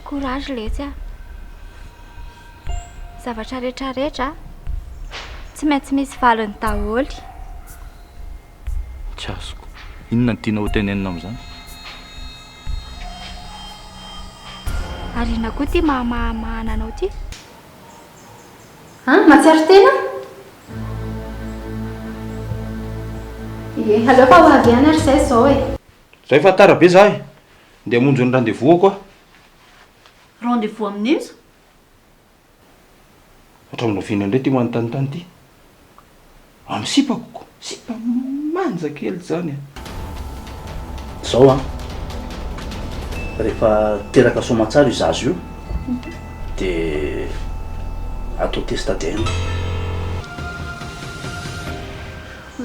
Courage letsy a! Zavatra rehetra rehetra tsy maintsy misy valiny daholo. Tsy azoko. Inona no tianao ho tenenina amin'izany? Ary inona koa ity mahamahamahana anao ity? An? Mahatsiaro tena? Ie, aleo fa ho avy ihany ary izay izao e. Zay fa tara be za e! Ndeha hamonjy ny rendez-vous-ako aho. Rendez-vous amin'iza? Hatramin'ny oviana indray ity manontanintany ity? Amin'ny sipako ko! Sipa manja kely izany an! Zao an, rehefa teraka soamantsara io zaza io de atao test ADN.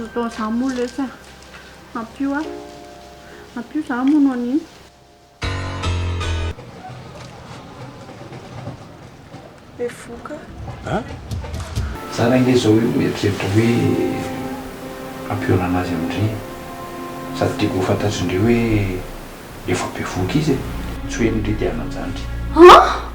Atao za moa lesy a! Ampio aho! Ampio za hamono an'iny. Bevohoka aho. An? Zany ange zao io mieritreritra hoe hampihaonana azy amin-dry e. Sady tiako ho fantatrin-dry hoe efa bevohoka izy e. Tsy hoe ndry te hanan-jandry. An?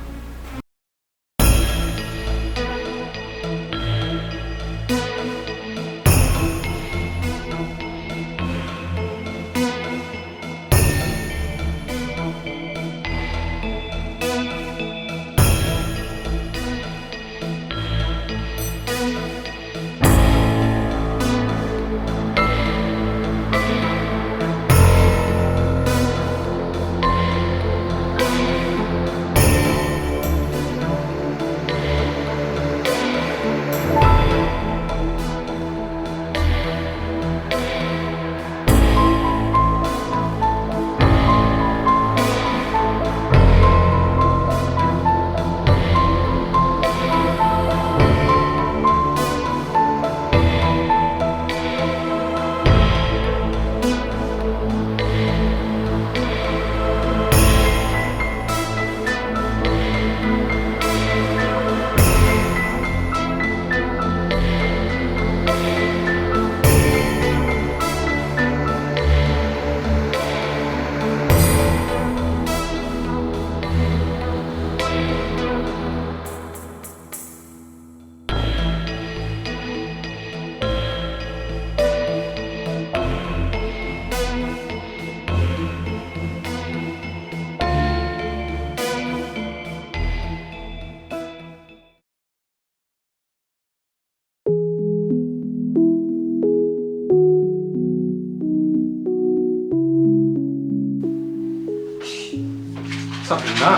Sabrina!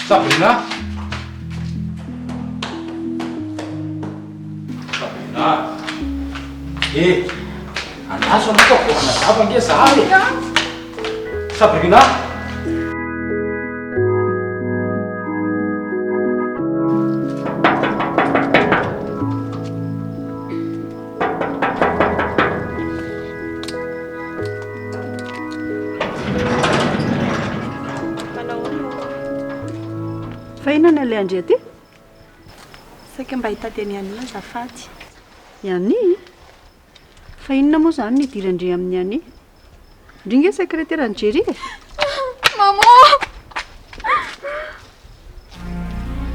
Sabrina! Sabrina! Eh! Andraso aloha fa vao hanazava ange za e! Sabrina! Fa inona ny alehan-dry aty? Saika mba hitady an'i Annie azafady. I Annie? Fa inona moa izany no idiran-dry amin'i Annie? Ndry nge sekreteran'i Jerry e! Maman!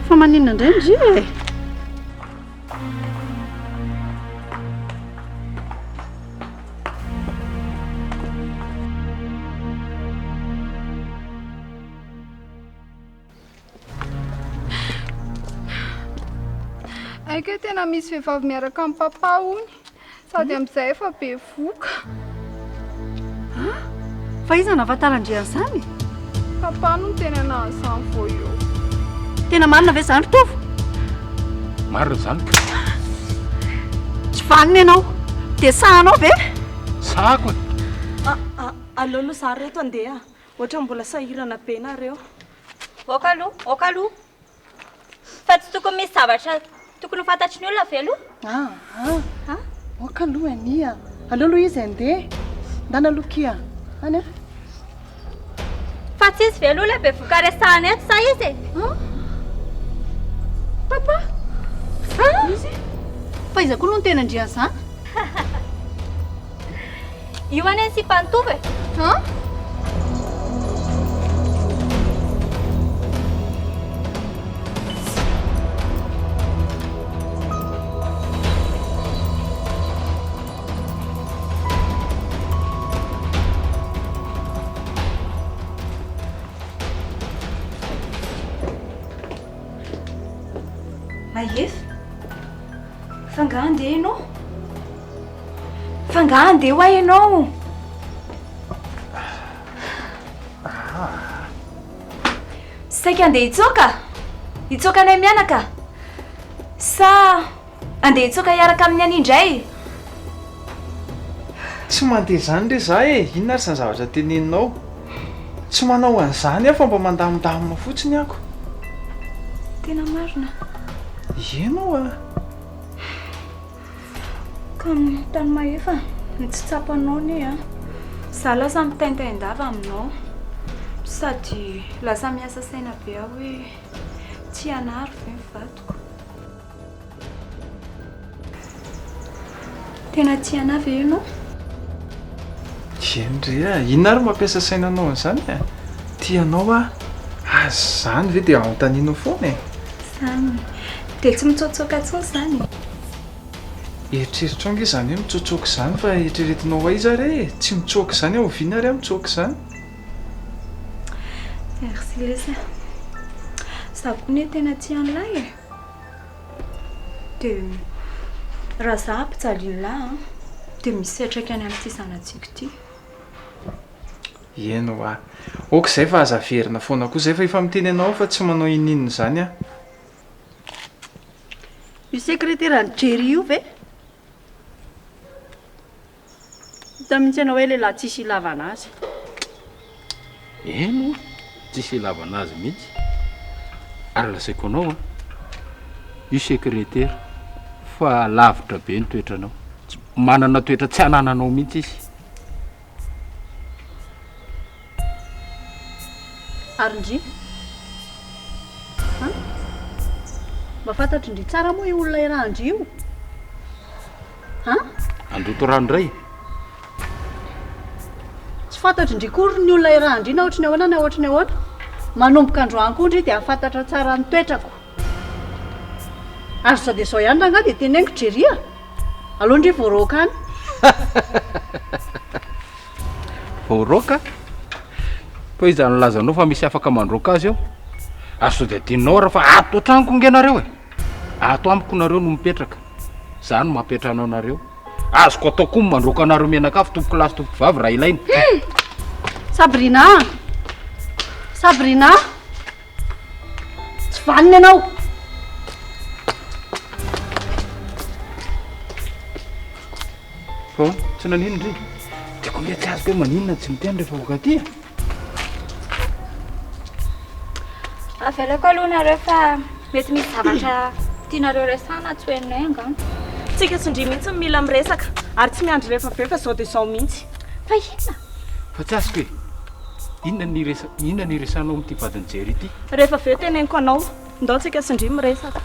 Fa maninona indray ndry e? Haiko hoe tena misy vehivavy miaraka amin'i papa hono. Sady amin'izay efa bevoka. Ah! Fa iza no nahafantaran-dry an'izany? Papa no niteny anah an'izany vao eo. Tena marina ve izany ry Tovo? Marina izany ka. Tsy vanona ianao. Dia sahanao ve? Sahako e. Aleo aloha za reto andeha. Ohatran'ny mbola sahirana be nareo. Ok aloha, ok aloha. Fa tsy tokony misy zavatra tokony ho fantatry ny olona ve aloha? Aa, ok aloha Annie a. Aleo aloha izy handeha. Ndana aloha kia. Any a. Fa tsy izy ve aloha ilay bevoka resahana eto sa izy e? Papa! Izy? Fa iza koa aloha no tena ndry an'izany? Io anie ny sipan'i Tovo e! An? Mahefa, fa angaha handeha ianao? Fa angaha handeha hoa ianao? Saika handeha hitsoaka? Hitsoaka anay mianaka? Sa handeha hitsoaka hiaraka amin'ny an'i indray? Tsy mandeha izany re za e! Inona ary izany zavatra teneninao? Tsy manao an'izany aho fa mba mandamindamina fotsiny ako. Tena marina? Eny oa! Ka tany Mahefa, ny tsy tsapanao anie an! Za lasa mitaintain-dava aminao. Sady lasa miasa saina be aho hoe tsy hanary ve ny vadiko? Tena tia anah ve ianao? Eny re a! Inona ary mampiasa saina anao an'izany e? Tia anao aho. Aza izany ve dia anontanianao foana e? Izany. Dia tsy mitsoatsoaka intsony izany e? Eritreritrao ange izany hoe mitsoatsoaka izany fa eritreretinao ho aiza re e? Tsy mitsoaka izany aho, oviana ary aho mitsoaka izany? Merci lesy a! Izaho koa anie tena tia an'lah e! Dia raha za ampijalian'lah an, dia misy fiantraikany amin'ity zanatsika ity. Eny hoa. Ok izay fa aza averina foana koa izay fa efa miteny anao aho fa tsy manao inoninona izany aho. Io sekreteran'i Jerry io ve? Hita mihitsy ianao hoe lehilahy tsisy ilavana azy. Eny oa, tsisy ilavana azy mihitsy. Ary lazaiko anao an, io sekretera fa lavitra be ny toetranao. Manana toetra tsy anananao mihitsy izy. Ary ndry? An? Mba fantatry ndry tsara moa io olona iarahan-dry io? An? Handoto rano indray? Tsy fantatry ndry akory ny olona iarahan-dry na ohatry ny ahoana na ohatry ny ahoana. Manomboka androany koa ndry dia hahafantatra tsara ny toetrako. Ary sao dia izao ihany rangahy dia teneniko Jerry a! Aleo ndry voaroaka any. Voaroaka? Fa iza nilaza anao fa misy afaka mandroaka azy eo? Ary sao dia adinonao ary fa ato an-tranoko nge nareo e! Ato amiko nareo no mipetraka. Za no mampiantrano anareo. Azoko atao koa ny mandroaka anareo mianakavy tompoko lahy sy tompoko vavy raha ilaina. Sabrina! Sabrina! Tsy vanona ianao! Fa ahoana? Tsy nanino ndry? Dia koa nge tsy azoko hoe maninona tsy miteny rehefa voaka aty e? Avelako aloha nareo fa mety misy zavatra tianareo resahana tsy ho henonay angamba. Tsika sy ndry mihitsy no mila miresaka ary tsy miandry rehefa avy eo fa izao dia izao mihitsy. Fa inona? Fa tsy azoko e! Inona ny iresa, inona ny iresahanao amin'ity vadin'i Jerry ity? Rehefa avy eo teneniko anao. Ndao tsika sy ndry miresaka.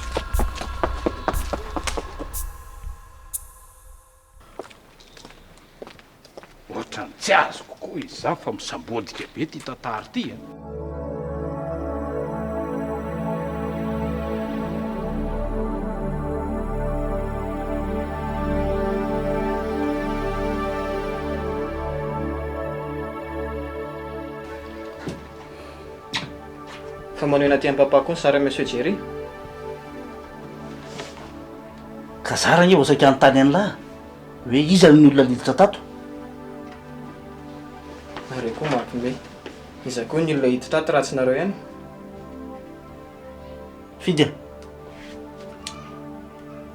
Ohatran'ny tsy azoko koa izaho fa misambodika be ity tantara ity a! Fa maneho aty am-papa koa ny sary Monsieur Jerry. Ka zara anie vao saika hanontany an'lah hoe iza ny olona niditra tato. Nareo koa mampime. Iza koa ny olona hiditra tato raha tsy nareo ihany? Fidy a!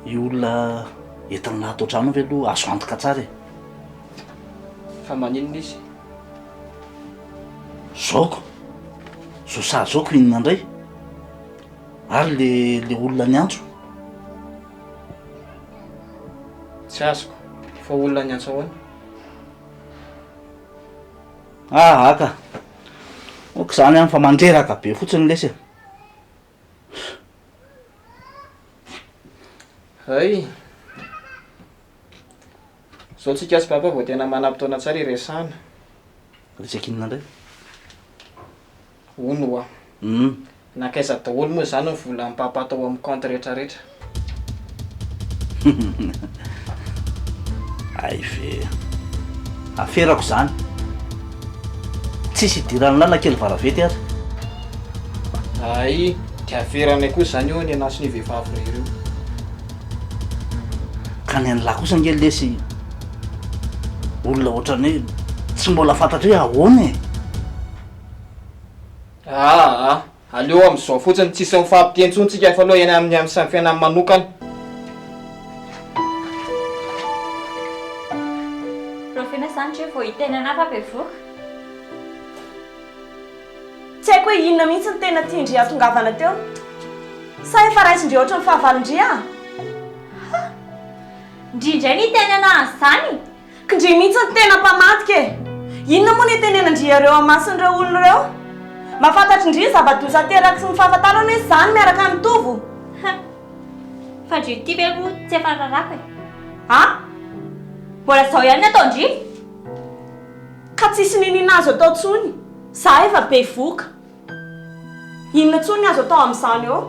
Io olona entin'lah ato an-trano io ve aloha azo antoka tsara e? Fa maninona izy? Zaoko, zao saha zao ko inona indray? Ary le le olona niantso? Tsy azoko, fa olona niantso ahoana? Ah aka, ok zany an fa mandreraka be fotsiny lesy e. Hay! Zao tsika sy papa vao tena manam-potoana tsara hiresahana. Resaka inona indray? Hono hoa. Hum. Nankaiza daholo moa izany ny volan'i papa tao amin'ny compte rehetra rehetra? Hay ve. Aferako izany. Tsisy idiran'ny lahy na kely varavety ary. Hay. Dia averanay koa izany eo ny anason'io vehivavy iray ireo. Ka ny an'lah kosa ange lesy olona ohatran'ny hoe tsy mbola fantatra hoe ahoana e! Aa! Aleo amin'izao fotsiny tsisy mifampiteny intsony tsika fa aleo hiaina amin'ny amin'ny samy fiainany manokana. Rahoviana izany ndry vao hiteny anah fa bevoka? Tsy haiko hoe inona mihitsy no tena tian-dry hahatongavana teo. Sa efa raisin-dry ohatry ny fahavalon-dry aho? Ha! Ndry indray no hiteny anah an'izany? K'ndry mihitsy no tena mpamadika e! Inona moa no itenenandry ireo amasin'ireo olona ireo? Mba fantatr'ndry ny zava-doza ateraky ny fahafantarana hoe za no miaraka amin'i Tovo? Ha! Fa ndry ity ve moa tsy efa rarako e? A! Mbola izao ihany ny ataon-dry? Ka tsisy niniana azo atao tsony, za efa bevoka. Inona tsony ny azo atao amin'izany eo?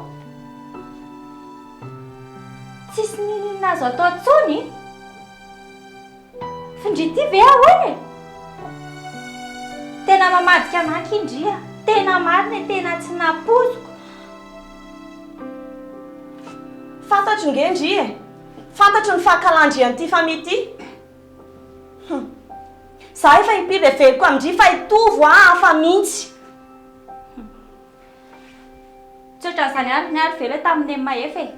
Tsisy niniana azo atao tsony? F'ndry ity ve ahoana e? Tena mamadika anah akia ndry a! Tena marina e, tena tsy nampoiziko. Fantatro nge ndry e! Fantatro ny fahakalan-dry an'ity famille ity. Hum. Za efa impiry heveriko amin-dry fa i Tovo a hafa mihitsy. Hum. Tsy ohatran'izany ihany ny ahy ry velona tamin'i Neny Mahefa e!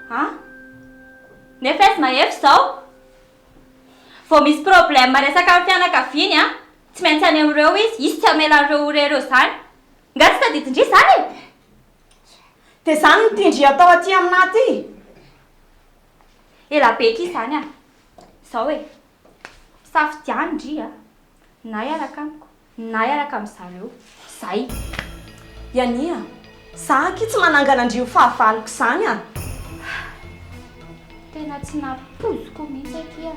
An? Nefa izy mahefa izao. Vao misy problème resaka amin'ny fianakaviany an, tsy maintsy any amin'ireo izy, izy tsy hamela an'ireo ho irery eo izany. Nga tsy tadidin-dry izany e? Dia izany no tian-dry atao aty aminà aty? Ela be akia izany an! Izao e, misafidiano ndry a, na hiaraka amiko. Na hiaraka amin zareo. Zay. Yani a! Za akia tsy manangana an-dry ho fahavaloko izany a! Tena tsy nampoiziko mihitsy akia.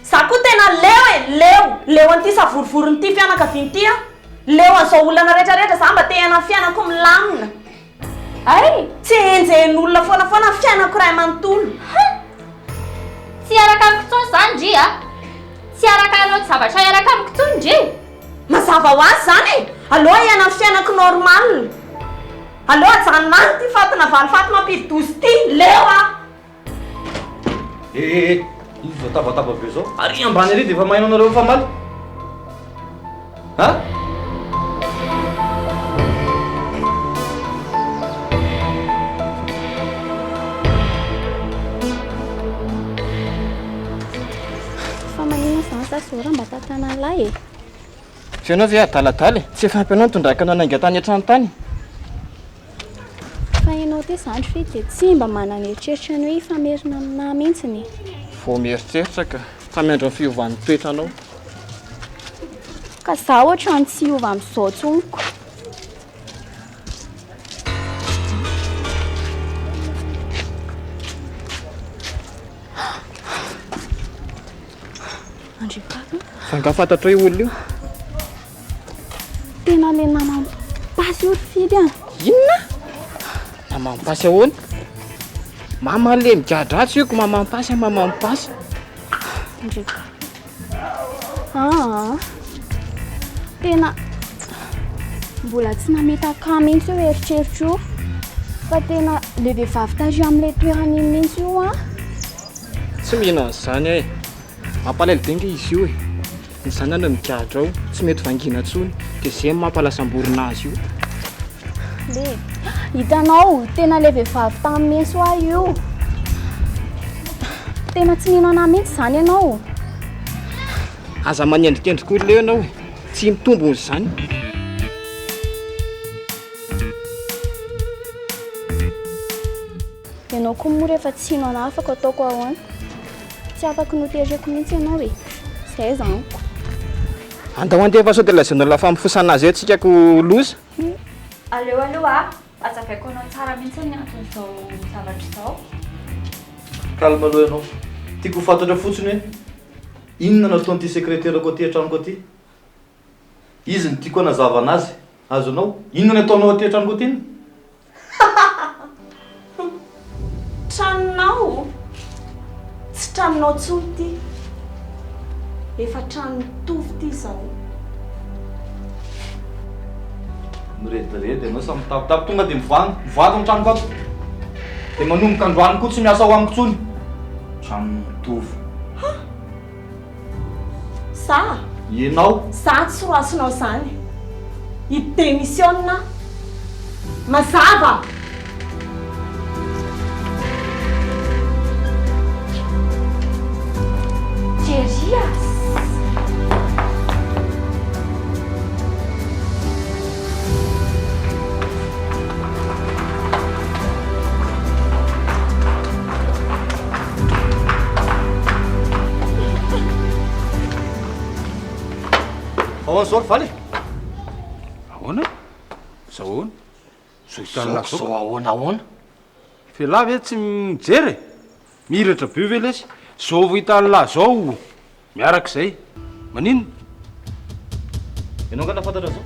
Za koa tena leo e! Leo! Leo an'ity savorovoron'ity fianakaviana ity aho! Leo an'izao olana rehetra rehetra za mba te hiaina ny fiainako milamina! Hay! Tsy enjehin'olona foana foana ny fiainako iray manontolo. Hay! Tsy hiaraka amiko intsony izany ndry a! Tsy hiaraka hanao zavatra hiaraka amiko intsony ndry! Mazava ho azy izany e! Aleo hiaina ny fiainako normal. Aleo ajanona any ity fatina valifaty mampidi-doza ity. Leo aho! Eh eh eh! Inona izao tabataba be izao? Ary ambany ary dia efa maheno anareo mifamaly? Ha? Fa maninona izany za zao raha mba tantanan'lahy e? Fa ianao ve adaladala e? Tsy efa ampy anao nitondrako anao nainga tany an-trano tany? Fa ianao ity zandry ve dia tsy mba manana eritreritra ny hoe hifamerina aminà mihitsiny e? Vao mieritreritra ka. Fa miandry ny fiovan'ny toetranao. Ka za ohatran'ny tsy hiova amin'izao intsony ko. Andriampaka. Fa angaha fantatrao io olona io? Tena le namam pasy io ry Fidy a! Inona? Namam pasy ahoana? Mama le migadra atsy io ko mamam pasy a mamam pasy. Ndry. Aa. Tena mbola tsy nametaka ahy mihitsy io eritreritro io. Fa tena le vehivavy tary amin'ilay toerana iny mihitsy io an. Tsy mino an'izany aho e. Mampalahelo be nge izy io e. Ny zanany no migadra ao, tsy mety vangiana intsony, dia izay no mampalasamborina azy io. Le, hitanao, tena le vehivavy tany mihitsy hoa io. Tena tsy mino anah mihitsy izany ianao. Aza manendrikendrika olona eo ianao e, tsy mitombona izany. Ianao koa moa rehefa tsy hino anah afaka ataoko ahoana? Tsy afaka notereko mihitsy ianao e! Zay zaniko. Andao andeha fa sao dia lazain'olona fa mifosana azy eo tsika ko loza. Aleo aloha azavaiko anao tsara mihitsy ny anton'izao zavatra izao. Calme aloha ianao. Tiako ho fantatra fotsiny hoe inona no ataon'ity sekreterako aty an-tranoko aty. Izy no tiako hanazavana azy. Azonao? Inona no ataonao aty an-tranoko aty? Tranonao? Tsy tranonao intsony ity. Efa tranon'i Tovo ity izao. Mirediredy ianao sa mitapitapy. Tonga dia mivoaha, mivoaha ato amin'ny tranoko ato. Dia manomboka androany koa tsy miasa ao amiko intsony. Trano mitovy. Ha! Za? Ianao? Za tsy roasinao izany. Hi-démissionne aho. Mazava! Jerry a! Ahoana zao ry Valy? Ahoana? Zao ahoana? Zao hitan'ny lahy zao. Zao ahoana ahoana? F'elah ve tsy mijery e? Mihiratra be ve lesy? Zao vao hitan'ny lahy zao miaraka izay. Maninona? Ianao angaha nahafantatra an'izao?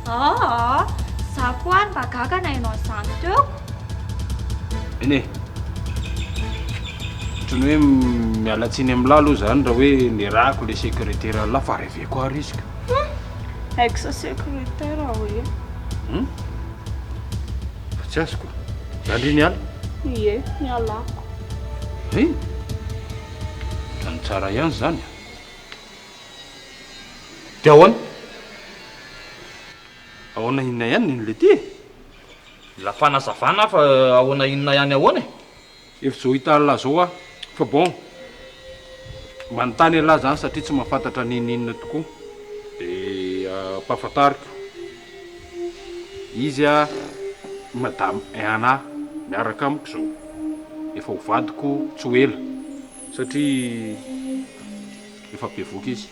Aa, za koa ary mba gaga naheno an'izany teo. Eny e. Ohatran'ny hoe miala tsiny amin'lah aloha izany raha hoe nirahako ilay secrétaire an'lah fa reveko ary izy ka. Hum! Ex secrétaire hoe. Hum? Fa tsy azoko. Za ndry niala? Ie, nialako. Hein? Ohatran'ny tsara ihany izany a. Dia ahoana? Ahoana inona ihany ny le ty e? Mila fanazavana fa ahoana inona ihany ahoana e? Efa zao hita an'lah zao aho fa bon manontany an'lah zany satria tsy mahafantatra n'inon'inona tokoa de ampahafantariko izy a madame Anna miaraka amiko zao efa ho vadiko tsy ho ela satria Efa bevoka izy.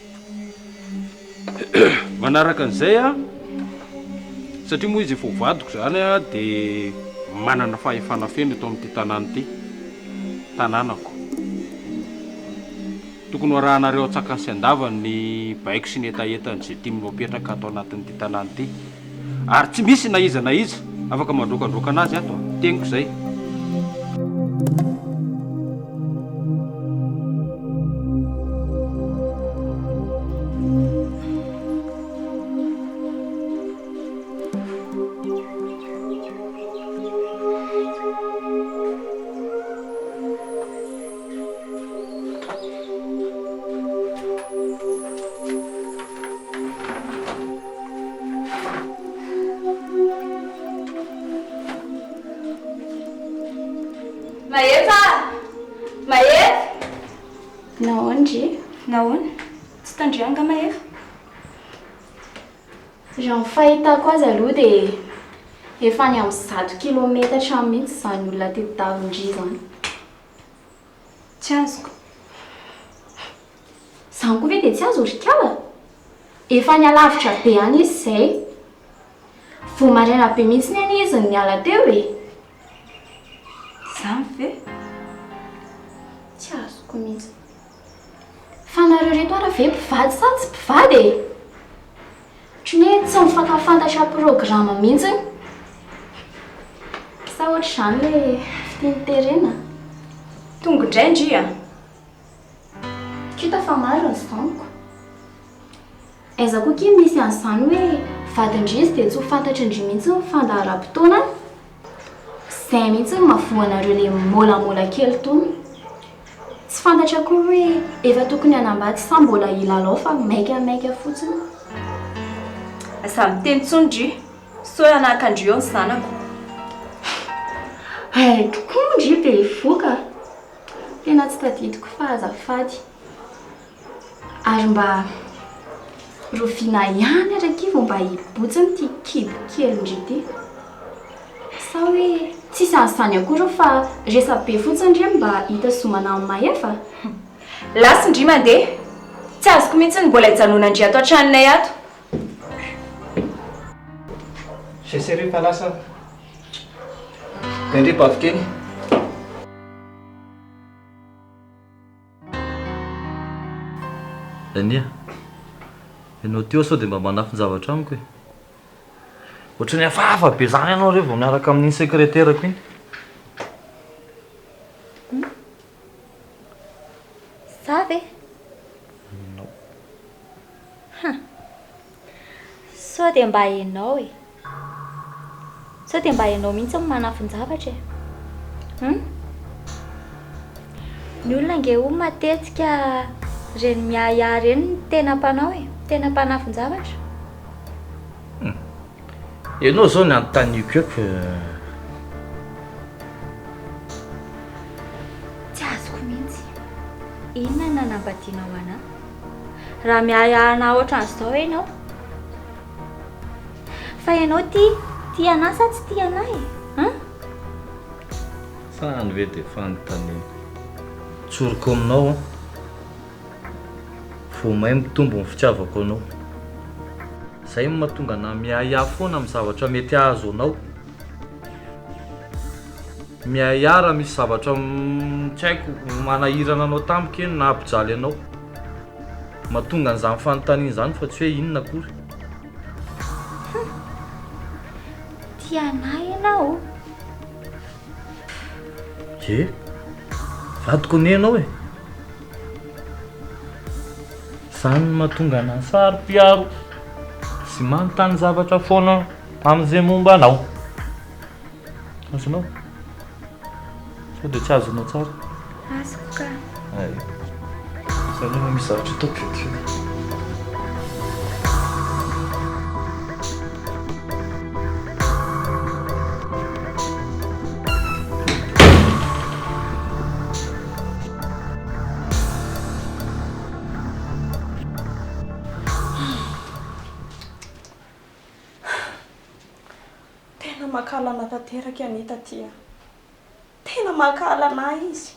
Manaraka an'izay an, satria moa izy efa ho vadiko izany an, dia manana fahefana feno eto amin'ity tanàna ity. Tanànako. Tokony ho arahanareo an-tsakany sy an-davany ny baiko sy ny hetahetan'izay tiany ho apetraka ato anatin'ity tanàna ity. Ary tsy misy na iza na iza afaka mandroakandroaka anazy ato a! Teniko izay. Mahefa a! Mahefa! Nahoana ndry? Nahoana? Tsy tandriahy angaha Mahefa? Raha ny fahitako azy aloha dia efa any amin'ny zato kilometatra mihitsy izany olona tedavin-dry izany. Tsy azoko. Izany koa ve dia tsy azo ry kala? Efa nialavitra be any izy izay. Vao maraina be mihitsy anie izy no niala teo e! Izany ve? Tsy azoko mihitsy. Fa nareo reto ara ve mpivady sa tsy mpivady e? Ohatran'ny hoe tsy mifankafantatra programa mihitsy. Sa ohatr'izany ilay fitia niterena? Tonga indray ndry a! Kita fa marina izany ko. Aiza koa kia misy an'izany hoe vadin-dry izy dia tsy ho fantatrin-dry mihitsy ny fandaharam-potoanany? Izay mihitsy no mahavoa anareo le môlamôla kely tony. Tsy fantatra akory hoe efa tokony hanambady sa mbola hilalao fa maikamaika fotsiny. Aza miteny intsony ndry, sao hanahaka an-dry eo ny zanako. Hay tokoa moa ndry bevoka. Tena tsy tadidiko fa azafady. Ary mba roviana ihany ary akia vao mba hibotsina ity kibo kelin-dry ity. Sa hoe tsisy an'izany akory fa resa-be fotsiny re mba hitazomana an'i Mahefa? Lasa ndry mandeha. Tsy azoko mihitsy ny mbola hijanonan-dry ato an-tranonay ato. J'essaierai fa lasa aho. Dia ndry bavikely. Ania, ianao teo sao dia mba manafin-javatra amiko e? Ohatran'ny hafahafa be izany ianao re vao miaraka amin'iny sekreterako iny. Za ve? Ianao. Hum. Sao dia mba ianao e? Sao dia mba ianao mihitsy no manafin-javatra e? Hum? Ny olona ange hono matetika ireny miahiahy ireny no tena mpanao e, tena mpanafin-javatra. Hum. Ianao izao ny anontaniako eto. Tsy azoko mihitsy. Inona no nanambadianao anà? Raha miahiahy anà ohatran'izao ianao. Fa ianao tia, tia anà sa tsy tia anà e? An? Zany ve dia fanontaniana. Tsoriko aminao an. Vao may mitombo ny fitiavako anao. Izay no mahatonga anà miahiahy foana amin'ny zavatra mety hahazo anao. Miahiahy raha misy zavatra tsy haiko manahirana anao tampoka eny na hampijaly anao. Mahatonga an'izany fanontaniana izany fa tsy hoe inona akory. Hum! Tia anà ianao? Ie, vadiko anie ianao e! Izany no mahatonga anà saro-piaro sy manontany zavatra foana amin'izay momba anao. Azonao? Sao dia tsy azonao tsara? Azoko ka. Ay. Za aloha misy zavatra ataoko vetivety. Tena mankahala anah tanteraka i Anita ty a! Tena mankahala anah izy!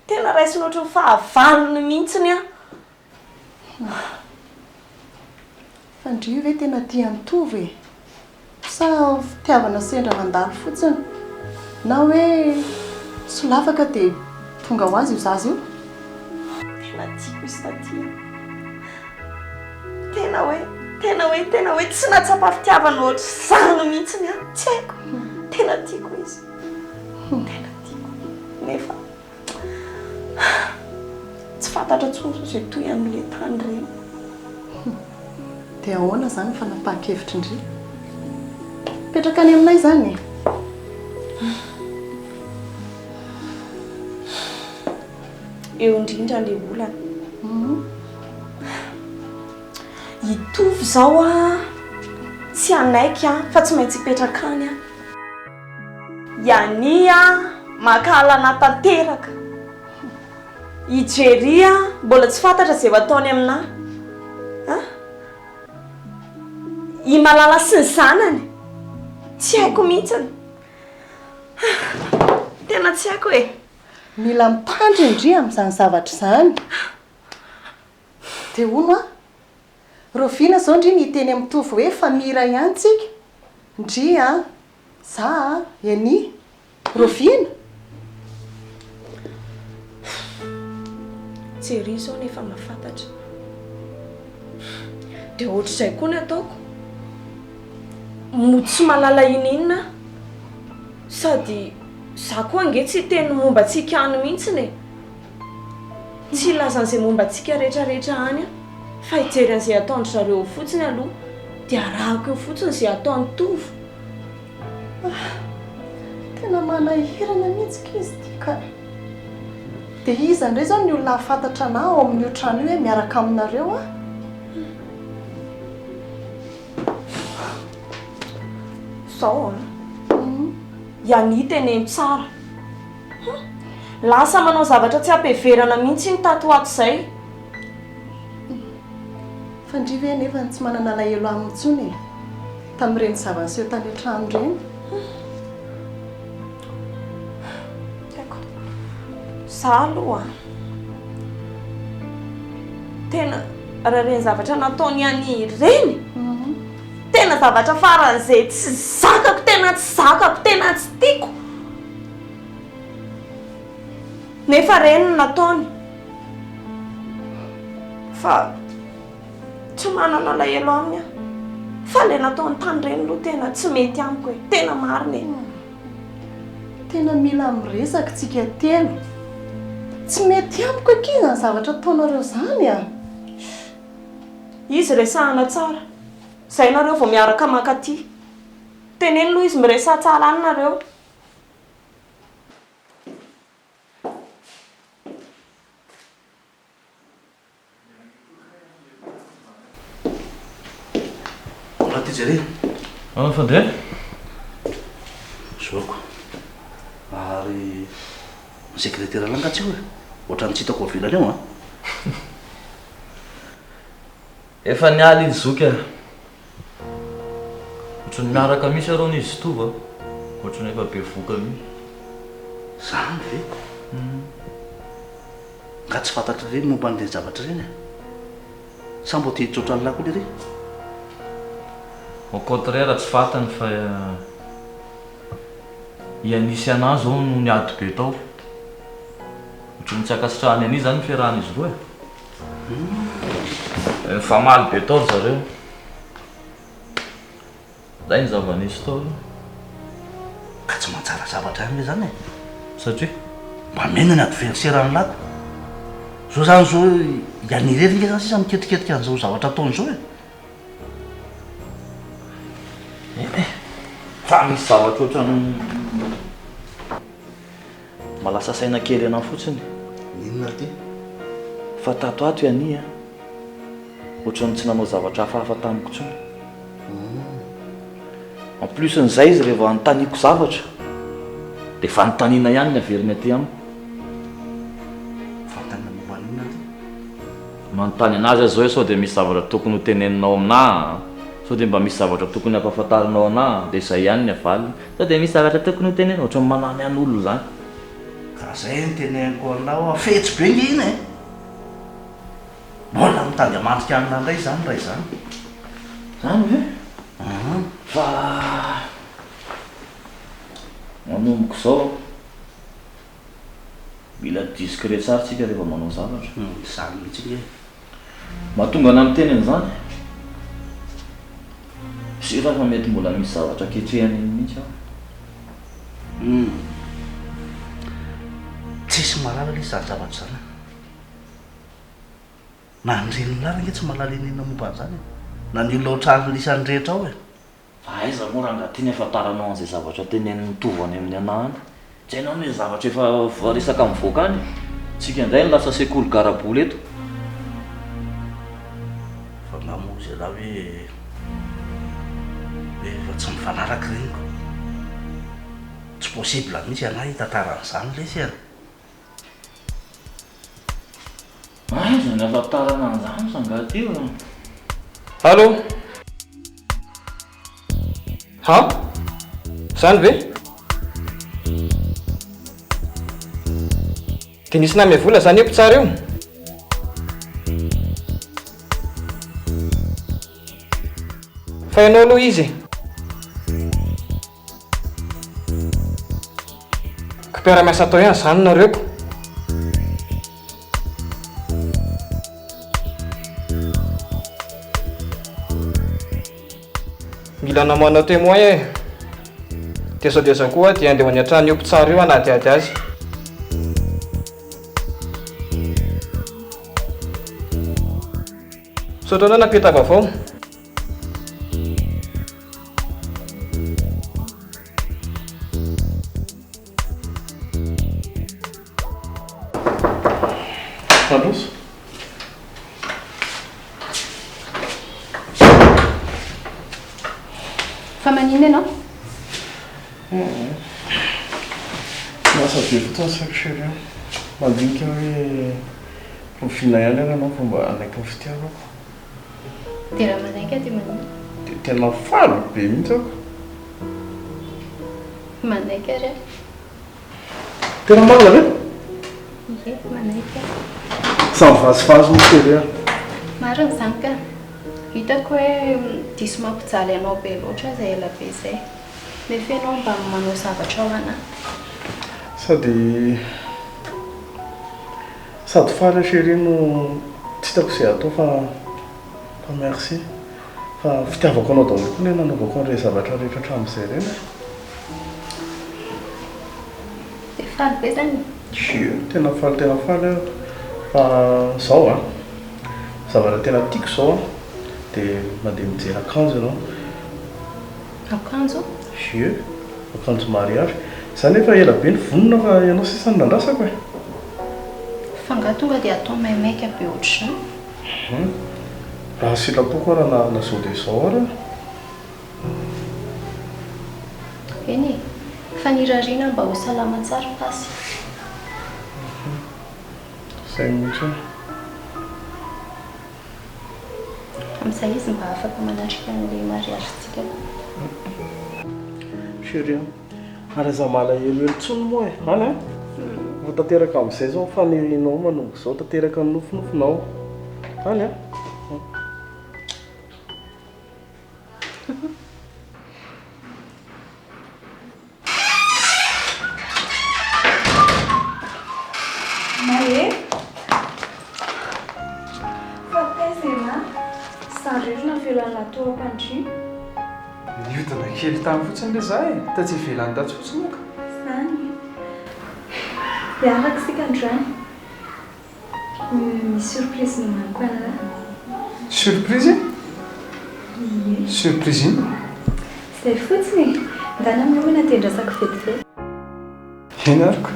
Tena raisiny ohatry ny fahavalony mihitsiny aho! Fa ndry ve tena tia an'i Tovo e? Sa fitiavana sendra nandalo fotsiny? Na hoe solafaka dia tonga ho azy io zaza io? Tena tiako izy taty a! Tena hoe, tena hoe, tena hoe tsy nahatsapa fitiavana ohatr'izany mihitsiny aho, tsy haiko, tena tiako izy, tena tiako, nefa tsy fantatra intsony sao izay toy an'ilay tany ireny. Dia ahoana izany ny fanapahan-kevitry ndry? Mipetraka any aminay izany e? Eo indrindra ilay olana. I Tovo izao an, tsy hanaiky an, fa tsy maintsy hipetraka any an. I Annie an, mankahala anà tanteraka. I Jerry an, mbola tsy fantatra izay ho ataony aminà. An? I Malala sy ny zanany, tsy haiko mihitsiny. Tena tsy haiko e. Mila mitandrina ndry amin'izany zavatra izany. Dia hono an, rahoviana izao ndry ny hiteny amin'i Tovo hoe fa mira ihany tsika? Ndry an, za an, Enie. Rahoviana? Jerry izao nefa mahafantatra. Dia ohatr'izay koa ny ataoko. Mody tsy mahalala ininona aho. Sady za koa ange tsy hiteny momba antsika any mihitsiny e! Tsy hilaza an'izay momba antsika rehetra rehetra any aho fa hijery an'izay ataon-dry zareo eo fotsiny aloha dia arahako eo fotsiny izay ataon'i Tovo. Ah! Tena manahirana mihitsy kay izy ity ka! Dia iza indray izao ny olona hahafantatra anà ao amin'io trano io hoe miaraka aminareo aho? Zao an! I Annie teneno tsara. Hum! Lasa manao zavatra tsy ampiheverana mihitsy iny tato ho ato izay. Fa ndry ve anefa no tsy manana alahelo aminy intsony e? Tamin'ireny zava-niseho tany an-trano ireny. Tsy haiko. Za aloha an! Tena raha ireny zavatra nataon'i Annie ireny, tena zavatra faran'izay tsy zakako, tena tsy zakako, tena tsy tiako. Nefa ireny no nataony. Fa tsy manana alahelo aminy aho. Fa ilay nataony tany ireny aloha tena tsy mety amiko e, tena marina e. Tena mila miresaka tsika telo. Tsy mety amiko akia izany zavatra ataonareo izany a! Izy resahana tsara. Izay nareo vao miaraka mankaty. Teneno aloha izy miresaha tsara any nareo. Mbola aty jerena. Manao fandeha? Zoako. Ary ny sekretera lahy nga tsy eo e? Ohatran'ny tsy hitako avelany eo an! Efa niala izy zoky a! Ohatran'ny miaraka mihitsy arona izy sy Tovo a! Ohatran'ny efa bevohoka mihitsy. Zany ve? Nga tsy fantatr'i Reny momba an'ireny zavatra ireny e? Sa mbô te hitsotra an'lah koa lery? Au contraire tsy fantany fa i Annie sy Anah zao no niady be tao. Ohatran'ny tsy ankasitrahan'i Annie zany ny fiarahan'izy roa e. Nifamaly be tao ry zareo. Zay ny zava-nisy tao aloha. Ka tsy mahatsara zavatra ihany ve zany e? Satria? Mba mena ny adversaire ny lako. Zao zany zao i Annie irery nge zany sisa miketriketrika an'izao zavatra ataony zao e. Eh eh, fa misy zavatra ohatran'ny mahalasa saina kely anah fotsiny. Inona ry ty? Fa tato ato i Annie a. Ohatran'ny tsy nanao zavatra hafahafa tamiko intsony. En plus n'izay izy rehefa anontaniako zavatra dia fanontaniana ihany ny averiny aty amiko. Fanontaniana momba ny inona ity? Manontany an'azy aho izao hoe sao dia misy zavatra tokony ho teneninao aminà an? Sao dia mba misy zavatra tokony hampahafantarinao anà an? Dia izay ihany ny avaliny. Sao dia misy zavatra tokony ho tenenina? Ohatran'ny manany an'olona izany. Ka izay no teneniko anao, fetsy be nge iny e! Mbola mitady hamandrika anona indray izany raha izany. Izany ve? Aa. Fa manomboka izao mila discret tsara tsika rehefa manao zavatra. Izany mihitsy nge. Mahatonga anah miteny an'izany? Sûr aho fa mety mbola misy zavatra ketrehany iny mihitsy ao. Hum. Tsisy mahalala lesy izany zavatra izany. Na ny renin'lah ange tsy mahalala inona momba an'izany e! Na ny olona ao an-tranon'ny isany rehetra ao e! Fa aiza moa rangaha ty ny ahafantaranao an'izay zavatra tenenin'i Tovo any amin'ny anah any? Tsy hainao ny zavatra efa voaresaka mivoaka any e! Tsika indray no lasa sekoly garabola eto. Fa angaha moa hozy ialahy hoe hoe efa tsy mifanaraka ireny ko! Tsy possible mihitsy ialahy hitantara an'izany lesy a! Aiza ny ahafantarana an'izany fa angaha ty io? Allo! Ha? Zany ve? Dia nisy nanome vola zany io mpitsara io? Fa ianao aloha izy e! Ka mpiara-miasa atao ihany izany nareo ko. Mila namana témoin e. Dia sao dia zao koa dia andeha ho any an-trano io mpitsara io hanadihady azy. Misaotra anao nampita vaovao. Mandroso. Fa maninona ianao? Lasa be fotsiny ny saiko chérie a. Mandinika hoe oviana ihany ary ianao vao mba hanaiky ny fitiavako. Dia raha manaiky aho dia maninona? Dia tena faly be mihitsy aho ka. Manaiky ary aho. Tena marina ve? Ie, manaiky aho. Za mivazivazy moa chérie a. Marina izany ka. Hitako hoe diso mampijaly anao be loatra izay ela be izay. Nefa ianao mba manao zavatra ho anà. Sady sady faly aho chérie no tsy hitako izay atao fa fa merci. Fa fitiavako anao daholo koa anie nanaovako an'ireny zavatra rehetra hatramin'izay ireny e. Dia faly be izany e? Ie, tena faly tena faly aho. Fa izao an, zavatra tena tiako izao an, Dia mandeha mijery akanjo ianao. Akanjo? Ie, akanjo mariage. Za nefa ela be nivonona fa ianao sisa no nandrasako e. Fa angaha tonga dia atao maimaika be ohatr'izany? Hum, raha ny sitrapoko ara na na zao dia izao ara. Eny e, fa ny irariana mba ho salama tsara pasy. Hum, izay mihitsy e. Amin'izay izy mba afaka manatrika an'ilay mariazintsika koa. Chérie a, ary aza malahelohelo intsony moa e, any an? Ho tanteraka amin'izay izao ny fanirianao manomboka izao, tanteraka ny nofinofinao. Any an? Mahery, fa taiza ialahy? Za irery navelan'i Latoa am-pandriana. Nihodina kely tany fotsiny re za e, tatsy ivelany tatsy fotsiny aka. Zany e. Hiaraka isika androany. Misy surprise nomaniko anah. Surprise? Ie. Surprise inona? Izay fotsiny e! Ndana miomana dia andrasako vetivety. Eny ary ko.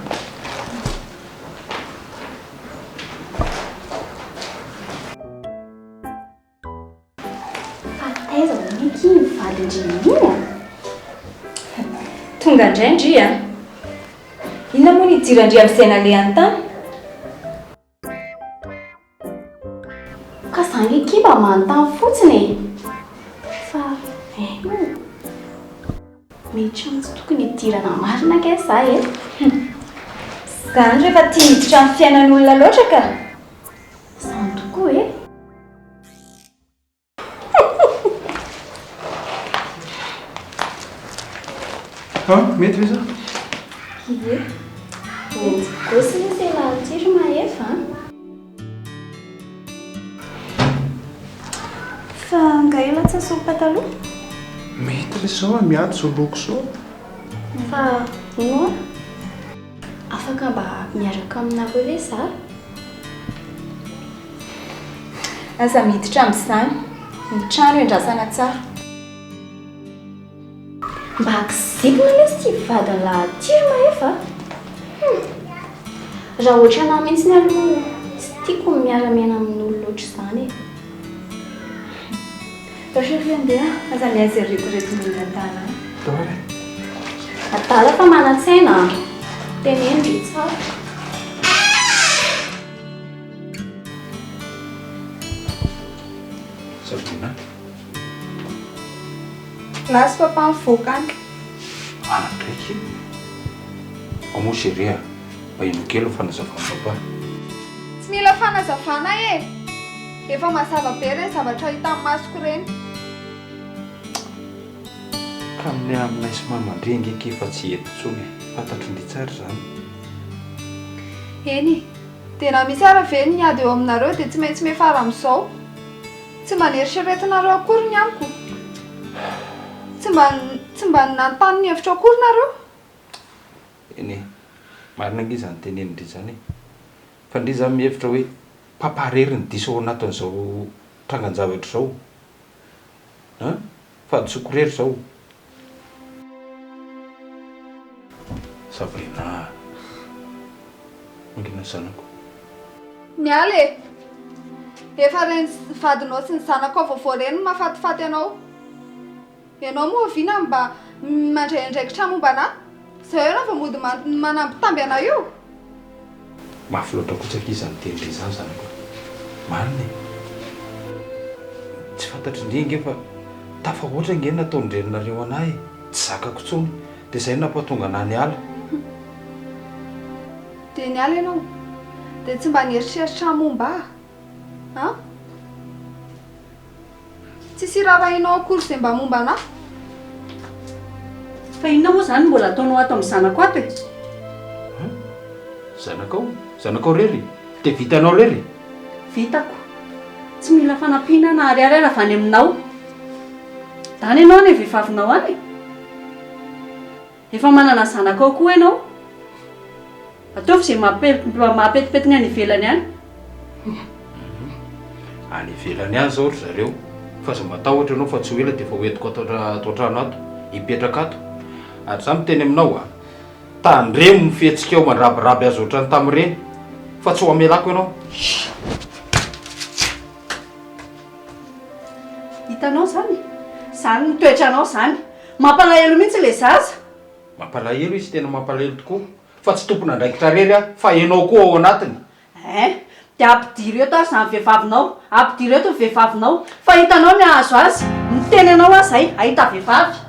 Fa taiza hono akia iny vadin-dry iny a? Tonga indray ndry a! Inona moa no idiran-dry amin'izay nalehany tany? Ka za nge akia mba manontany fotsiny e! Fa hein o! Mety trano tsy tokony hidirana marina kay za e! Zany rehefa tia miditra amin'ny fiainan'olona loatra ka! Zany tokoa e! Ah, mety ve za? Ie. Mety. Gosy lesy elah ity ry Mahefa a! Fa angaha elah tsy nisolo pataloha? Mety lesy zao a, miady zao loko zao. Fa hono hoa, afaka mba miaraka aminareo ve za? Aza miditra amin'izany. Ny trano endrasana tsara. Mba kizibina lesy ity vadin'lah ity ry Mahefa a! Hum! Raha ohatran'ahy mihitsiny aloha tsy tiako ny miara-miaina amin'olona ohatr'izany e! Ndao chérie andeha, aza mihaino izay rediredin'olona an-tanàna. Ndao ary e! Adala fa manan-tsaina a! Teneno ry tsara. Sabrina. Lasa papa mivoaka any. Any ndraiky? Ao moa chérie a, mba henoy kely ny fanazavan'i papa. Tsy mila fanazavana e! Efa mazava be ireny zavatra hitan'ny masoko ireny. Ka ny aminay sy mama ndry ange akia efa tsy hety intsony e! Fantatry ndry tsara izany. Eny e! Dia raha misy ara ve ny ady eo aminareo dia tsy maintsy miafara amin'izao. Tsy mba neritreretinareo akory ny amiko. Tsy mba tsy mba nanontany ny hevitro akory nareo. Eny e! Marina ange izany tenenin-dry izany e! Fa ndry za mihevitra hoe papa irery no diso ao anatin'izao trangan-javatra izao. An! Fahadisoako irery izao. Sabrina a! Mangina zanako. Miala e! Efa ireny vadinao sy ny zanakao vaovao ireny no mahafatifaty anao. Ianao moa oviana no mba mandray andraikitra momba anà? Izao ianao vao mody manambitamby anà io? Mafy loatra kosa akia izany teny re izany zanako a! Marina e! Tsy fantatry ndry ange fa tafahoatra ange ny nataon-dreninareo anà e! Tsy zakako intsony dia izay no nampatonga anà niala. Dia niala ianao? Dia tsy mba nieritreritra momba ahy? An? Tsisy iraharahianao akory izay mba momba anah? Fa inona moa izany no mbola ataonao ato amin'ny zanako ato e? An? Zanakao? Zanakao irery? Dia vitanao irery? Vitako. Tsy mila fanampiana na ariary ara avy any aminao. Dana ianao any vehivavinao any e! Efa manana zanaka ao koa ianao. Ataovy izay mahapetipety ny any ivelany any. Any ivelany any izao ry zareo. Fa aza matahotra ianao fa tsy ho ela dia efa ho entiko ato ato an-trano ato, hipetraka ato. Ary za miteny aminao a, tandremo ny fihetsikao mandrabiraby azy ohatran'ny tamin'ireny fa tsy ho amelako ianao. Hitanao izany? Izany ny toetranao izany. Mampalahelo mihitsy ilay zaza. Mampalahelo izy, tena mampalahelo tokoa. Fa tsy tompon'andraikitra rery aho fa ianao koa ao anatiny. Hein! Dia ampidiro eto ary izany vehivavinao, ampidiro eto ny vehivavinao, fa hitanao ny hahazo azy, miteny anao aho izay, hahita vehivavy.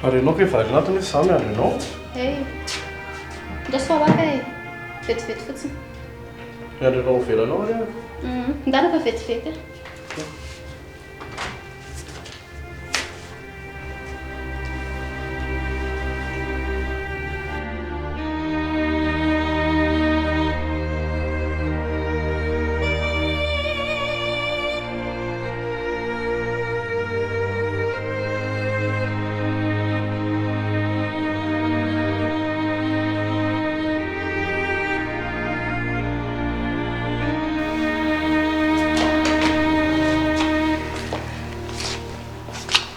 Ary ianao kay variana ato nefa izaho miandry anao. Hey. Ndao soa e. Vetivety fotsiny. Miandry anao ivelany ao ary aho. Ndana fa vetivety e.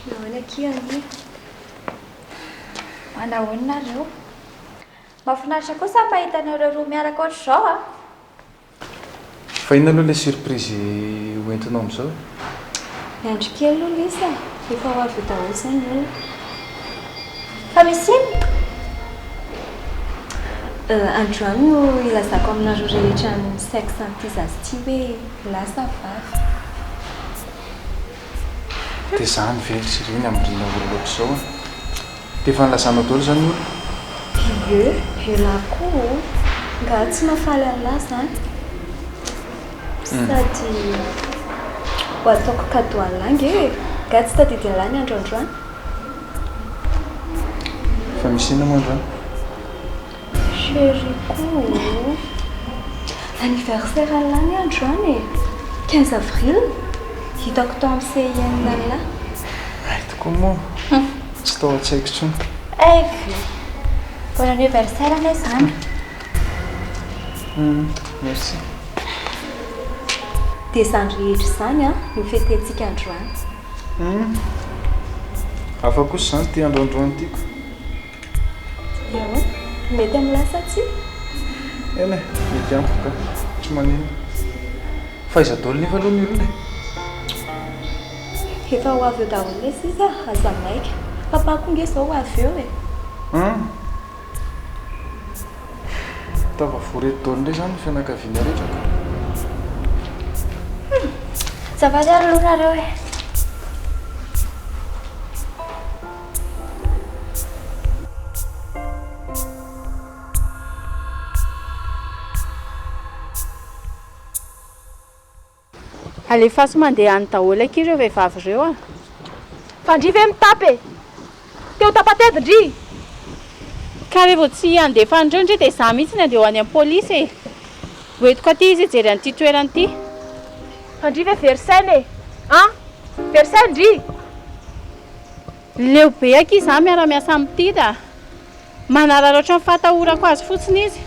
Nahoana akia Anie? Manahoana nareo? Mahafinaritra kosa ny mahita anareo roa miaraka ohatr'izao a! Fa inona aloha ilay surprise ho entinao amin'izao e? Miandry kely aloha Lisa e! Efa ho avy eo daholo izay ny olona. Fa misy inona? Androany no hilazako aminareo rehetra ny sexe an'ity zaza ity hoe lahy sa vavy. Dia izany ve ry Siriny hamoriana olona ohatr'izao e? Dia efa nilazanao daholo izany ny olona? Ie, elah koa ô! Nga tsy mahafaly an'lah zany? Sady ho ataoko cadeau an'lah nge e! Nga tsy tadidin'lah ny andro androany? Fa misy inona moa androany? Chérie ko ô! Anniversaire an'lah anie androany e! 15 avril! Hitako tao amin'ny CIN an'lah. Hay tokoa moa! Tsy tao an-tsaiko intsony. Hay ve! Bon anniversaire anie izany. Hum, merci. Dia izany rehetra izany an, no fetentsika androany. Hum, hafa kosa izany ity andro androany ity ko. Dia ahoana? Mety amin'lah sa tsia? Eny e, mety amiko ka. Tsy maninona. Fa aiza daholo nefa aloha ny olona e? Efa ho avy eo daholo lesy izy a, aza maika. Papa koa nge zao ho avy eo e. Hum. Tafavory eto daholo indray izany ny fianakaviana rehetra ka. Hum. Azafady ary aloha nareo e. Alefaso mandeha any daholo akia ireo vehivavy ireo a! Fa ndry ve mitapy e! Te ho tapa-tety ndry! Ka revo tsy handefa an'ireo ndry dia izaho mihitsy ny handeha ho any amin'ny polisy e! Ho entiko aty izy hijery an'ity toerana ity. Fa ndry ve very saina e! An! Very saina ndry! Leo be akia izaho miara-miasa amin'i Tida a! Manararaotra ny fahatahorako azy fotsiny izy.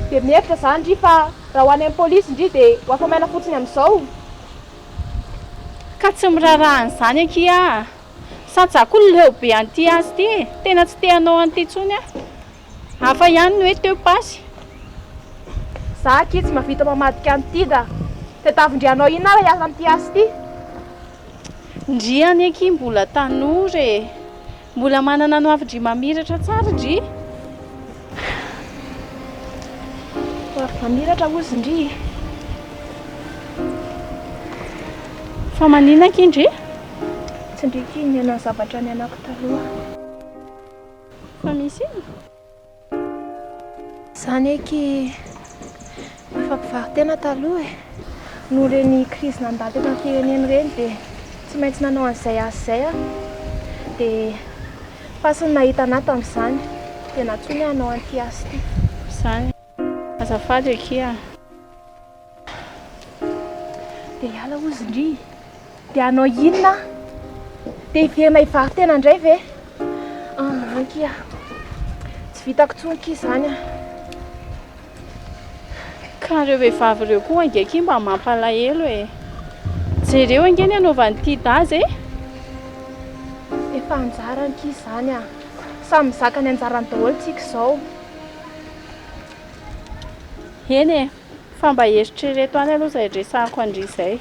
Dia mihevitra za ndry fa raha ho any amin'ny polisy ndry dia ho afa-maina fotsiny amin'izao. Ka tsy miraharaha an'izany akia aho. Sady za koa leo be an'ity azy ity e. Tena tsy te hanao an'ity intsony aho. Hafa ihany ny hoe teo pasy. Za akia tsy mahavita mamadika an'i Tida. Tadiavin-dry hanao inona ary hiasa amin'ity asa ity? Ndry anie akia mbola tanora e! Mbola manana ny hoavy ndry mamiratra tsara ndry. Hoavy mamiratra hozy ndry. Fa maninona akia ndry? mihitsy ndry ity niaina ny zavatra niainako taloha. Fa misy inona? Za anie aky efa mpivaro-tena taloha e. Noho ireny krizy nandalo teto amin'ny firenena ireny dia tsy maintsy nanao an'izay asa izay aho. Dia pasy ny nahita anà tamin'izany. Dia nantsoiny aho hanao an'ity asa ity. Izany. Azafady akia a. Dia hiala hozy ndry. Dia hanao inona aho? Dia hiverina hivaro-tena indray ve? Ah, ankia. Tsy vitako intsony kia izany ah. Ka ireo vehivavy ireo koa ange akia mba mampalahelo e. Jereo ange ny anaovan'ity daza e. Efa anjarany kia izany ah. Samy mizaka ny anjarany daholo tsika izao. Eny e. Fa mba eritrereto any aloha izay resahako an-dry izay.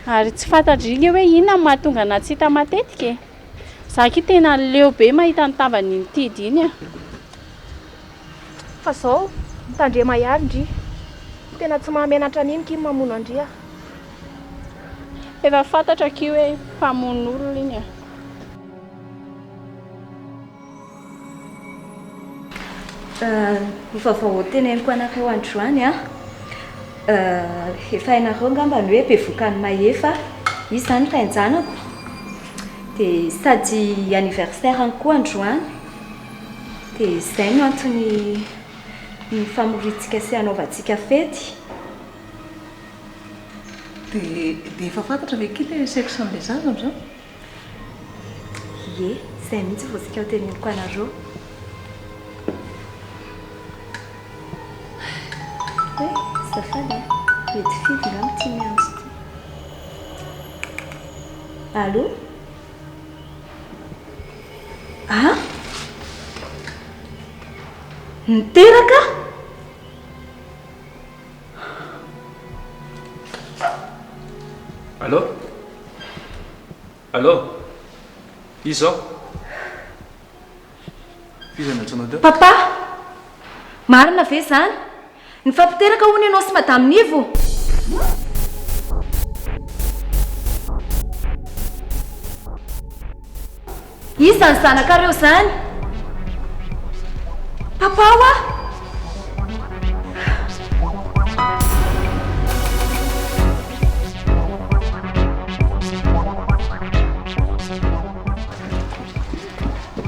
Ary tsy fantatry nge hoe inona no mahatonga anà tsy hita matetika e. Za akia tena leo be mahita ny tavan'iny Tidy iny a. Fa zao, mitandrema ihany ndry. Tena tsy mahamenatra an'iny ki ny mamono an-dry a. Efa fantatra akia hoe mpamono olona iny a. Ny vaovao ho teneniko anareo androany an, efa hainareo angamba ny hoe bevokan'i Mahefa, izy izany rain-janako, dia sady anniversaire-ny koa androany, dia izay no antony nifamoriantsika sy hanaovantsika fety. Dia dia efa fantatra ve akia ilay sexe an'ilay zaza amin'izao? Ie, izay mihitsy vao saika ho teneniko anareo. Hoe, azafady a, mety Fidy angamba ity miantso ity. Allô? Ah? Niteraka? Allô? Allô? Iza izao? Iza no antsoinao teo? Papa! Marina ve izany? Nifampiteraka hono ianao sy Madame Nivo? Iza ny zanakareo izany? Papa hoa!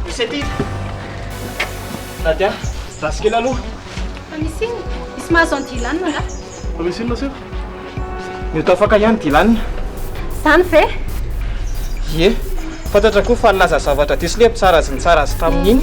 Misy aty. Nadia, ratsy kely aloha. Fa misy inona? Misy mahazo an'i Dylan angaha? Fa misy inona sefo? Mety ho afaka ihany Dylan. Zany ve? Ie. Fantatra koa fa nilaza zavatra diso ilay mpitsara azy nitsara azy tamin'iny.